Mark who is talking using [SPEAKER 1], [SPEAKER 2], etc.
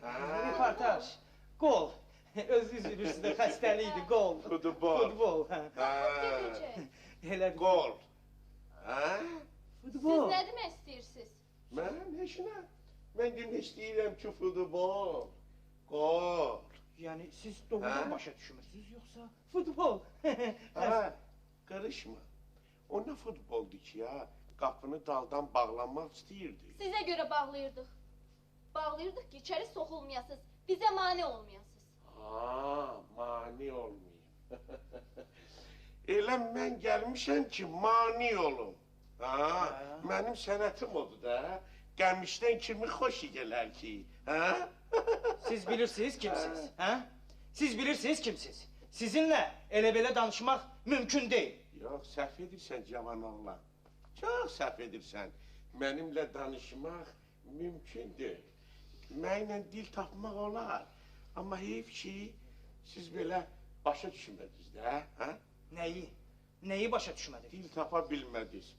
[SPEAKER 1] Hə?
[SPEAKER 2] Reportaj. Qol. Özünüz bilirsiniz də xəstəlikdir, qol.
[SPEAKER 1] Futbol.
[SPEAKER 2] Futbol. Hə.
[SPEAKER 1] Hə.
[SPEAKER 3] Gedəcək.
[SPEAKER 2] Elə bir-
[SPEAKER 1] Qol. Hə?
[SPEAKER 3] Siz
[SPEAKER 2] Futbol.
[SPEAKER 3] nə demək istəyirsiniz?
[SPEAKER 1] Mən heç nə. Mən demək istəyirəm ki, futbol. Qol.
[SPEAKER 2] Yəni siz doğrudan
[SPEAKER 1] Hə?
[SPEAKER 2] başa düşmürsünüz yoxsa futbol?
[SPEAKER 1] Hə, qarışma. O nə futboldur ki ya? Qapını daldan bağlanmaq istəyirdi.
[SPEAKER 3] Sizə görə bağlayırdıq. Bağlayırdıq ki, içəri soxulmayasınız, bizə mane olmayasınız.
[SPEAKER 1] Ha, mani olmayayım. Elə mən gəlmişəm ki, mani olum. Ha, mənim sənətim odur da. Qəmişdən kimi xoş gələr ki, hə?
[SPEAKER 2] Siz bilirsiniz kimsiz, hə? Siz bilirsiniz kimsiz? Sizinlə elə belə danışmaq mümkün deyil.
[SPEAKER 1] Yox, səhv edirsən cavan oğlan. Çox səhv edirsən. Mənimlə danışmaq mümkündür. Mənlə dil tapmaq olar. Amma heyf ki, siz belə başa düşmədiniz də, hə?
[SPEAKER 2] Nəyi? Nəyi başa düşmədiniz?
[SPEAKER 1] Dil tapa bilmədiniz.